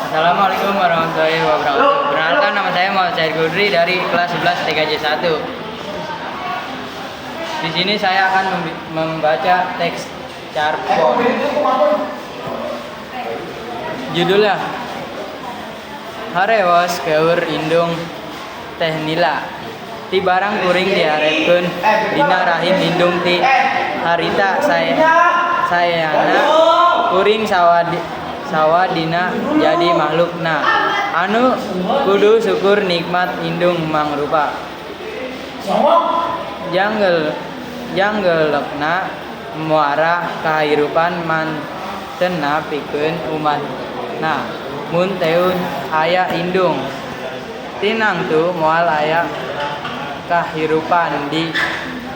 Assalamualaikum warahmatullahi wabarakatuh. Perkenalkan, nama saya Muhammad Said Gudri dari kelas 11 TKJ 1. Di sini saya akan membaca teks carpon. Judulnya Harewos Keur Indung Teh Nila. Ti barang kuring diharepkeun dina rahim indung ti harita sayana kuring sawadina jadi makhlukna anu kudu syukur nikmat indung mangrupa janggelekna muara kahirupan mantenna pikeun umatna. Mun teu aya indung, tinangtu moal aya kahirupan di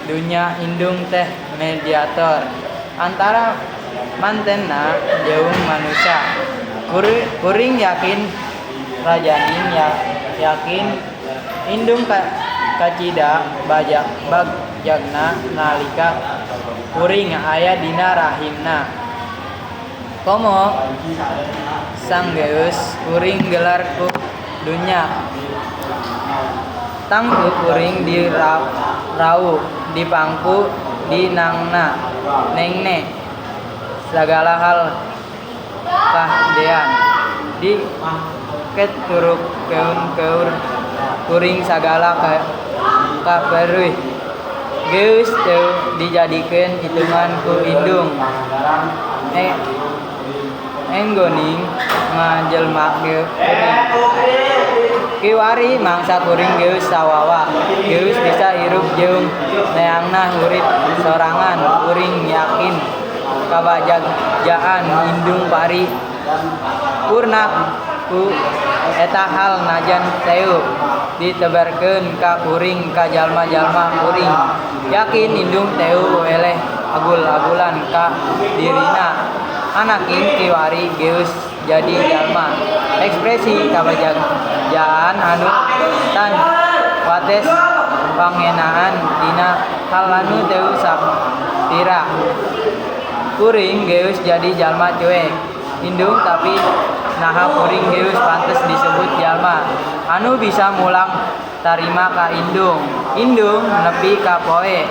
dunya. Indung teh mediator antara mantenna jeung manusia. Kuring yakin, rajanin yakin indung kacida bagjagna nalika kuring aya dina rahimna, komo sanggeus kuring gelar ku dunya. Tangtu kuring diraup, dipangku, dinangna nengne sagala hal kahadean diketurukeun keur kuring. Sagala kapeurih geus teu dijadikeun hitungan ku indung enggoning ngajelmakeun kuring. Kiwari mangsa kuring geus sawawa, geus bisa hirup jeung neangan urip sorangan, kuring yakin kabagjaan indung pari purna ku eta hal, najan teu ditebarkeun ka kuring, ka jalma-jalma. Kuring yakin indung teu weleh agul-agulan ka dirina anaking kiwari geus jadi jalma. Ekspresi kabagjaan anu tan wates pangenahan dina hal anu teu sapira. Kuring geus jadi jalma, cuek indung, tapi naha kuring geus pantes disebut jalma anu bisa mulang tarima ka indung? Indung nepi ka poe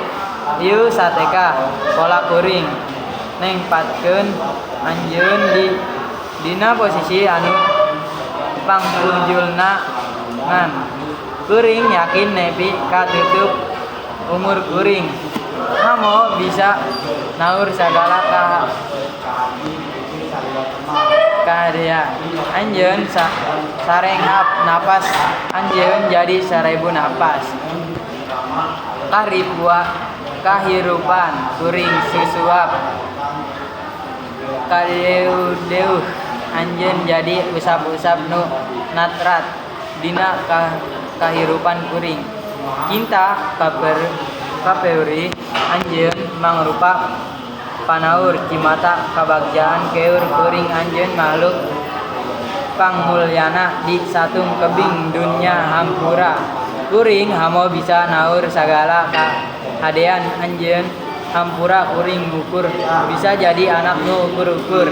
ieu satekah pola kuring nempatkeun anjeun di dina posisi anu panghujulna, ngan kuring yakin nepi ka tutup umur kuring komo bisa naur sagala kahadean anjeun. Sarenghap napas anjeun jadi 1000 napas kahirupan kuring. Susuap kadeuh-deuh anjeun jadi usap-usap nu natrat dina kahirupan kuring. Cinta kapeurih anjeun mangrupa panaur cimata kabagjaan keur kuring. Anjeun makhluk pangmulyana di satung kebing dunya. Hampura kuring komo bisa naur sagala kahadean anjeun. Hampura kuring ukur bisa jadi anak nu ukur-ukur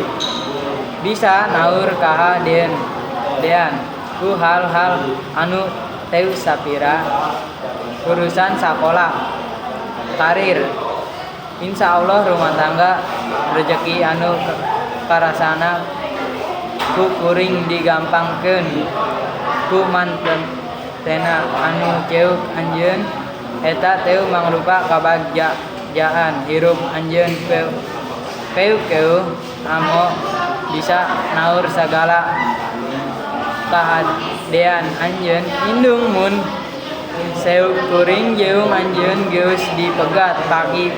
bisa naur kahadean ku hal-hal anu teu sapira, urusan sakola, karir, Insya Allah rumah tangga, rejeki anu karasana ku kuring digampangkeun ku mantena anu ceuk anjeun eta teu mangrupa kabagjaan hirup anjeun. Keukeuh komo bisa naur sagala kahadean anjeun. Indung, mun seuk kuring jeung anjeun geus dipegat, tapi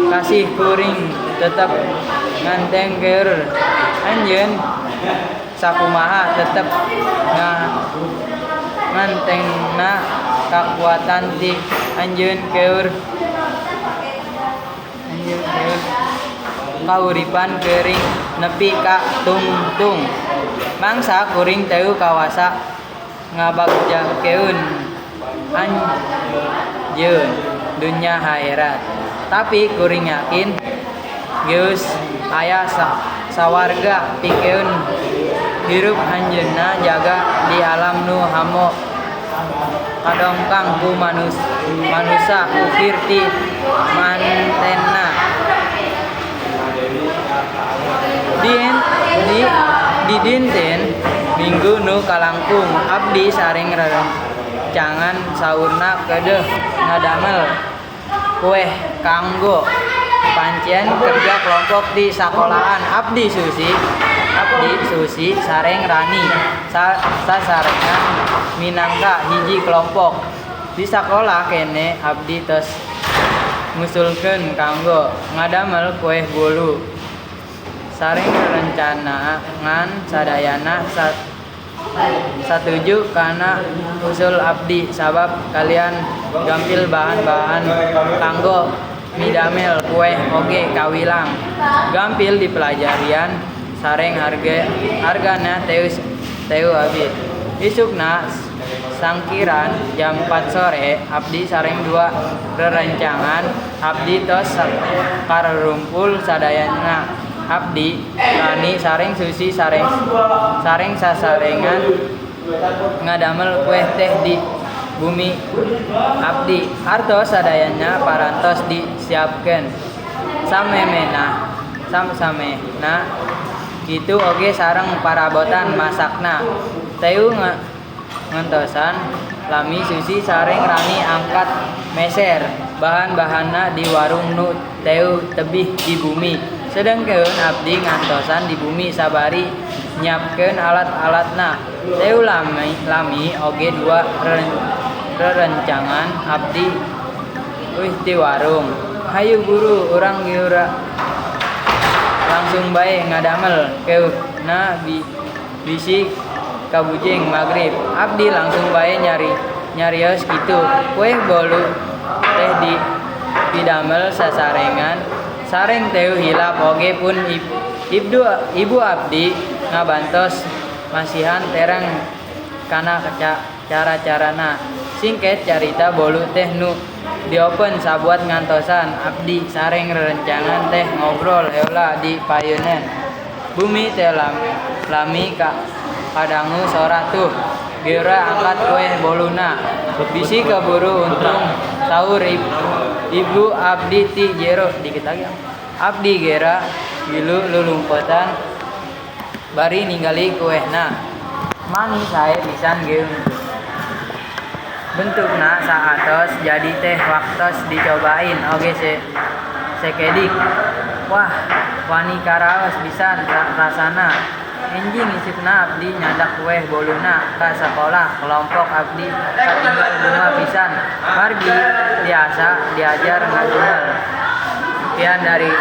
kasih kuring tetep nganteng keur anjeun. Sakumaha tetep ngantengna kakuatan ti anjeun keur anjeun, keur kahuripan kuring nepi ka tungtung. Mangsa kuring teu kawasa ngabagjakeun anjeun dunya akhirat, tapi kuring yakin geus aya sawarga pikeun. Hirup anjeunna jaga di alam nu hamo kadongkang ku manusa ukir ti mantenna. Di dinten Minggu nu kalangkung abdi sareng rerencangan saurna keudeuh ngadamel kueh kanggo pancen kerja kelompok di sakolahan. Abdi, Susi sareng Rani sasarengan minangka hiji kelompok. Di sakolah keneh abdi tos ngusulkeun kanggo ngadamel kueh bolu. Sareng rerencangan sadayana satuju kana usul abdi sabab kalian gampil bahan-bahan kanggo midamel kueh oge kawilang gampil dipelajarian sareng hargana teu abit. Isukna sangkiran jam 4 sore abdi sareng dua rerencangan abdi tos karumpul sadayana. Abdi, Rani sareng Susi sareng sasarengan ngadamel kueh teh di bumi abdi. Artos sadayana parantos disiapkeun samemehna kitu oge sareng parabotan masakna. Teu ngantosan lami Susi sareng Rani angkat meser bahan-bahanna di warung nu teu tebih ti bumi. Sedengkeun abdi ngantosan di bumi sabari nyiapkeun alat-alatna. Teu lami oge dua rerencangan abdi euih ti warung. "Hayu buru urang geura langsung bae ngadamel keuhna bisi kabujeng magrib." Abdi langsung bae nyarios kitu. Kueh bolu teh dipidamel sasarengan sareng teu hilap oge pun ibu abdi ngabantos masihan terang kana cara-carana. Singket carita, bolu teh nu diopen sabuat ngantosan. Abdi sareng rerencangan teh ngobrol heula di payeunan bumi. Teu lami kadangu sora, "Tuh, geura angkat kueh boluna bisi kaburu untung," saur ibu abdi ti jero. Dikit lagi. Abdi gera ngilu lulumpetan bari ningali kuehna. Mani sae pisan geung. Bentukna saatos jadi teh waktos dicobain oge sakedik. Wah, wani karaos pisan rasana. Enjing isukna abdi nyandak kueh boluna ka sakolah kelompok. Abdi katingal bunga pisan margi tiasa diajar ngadamel. Sekian dari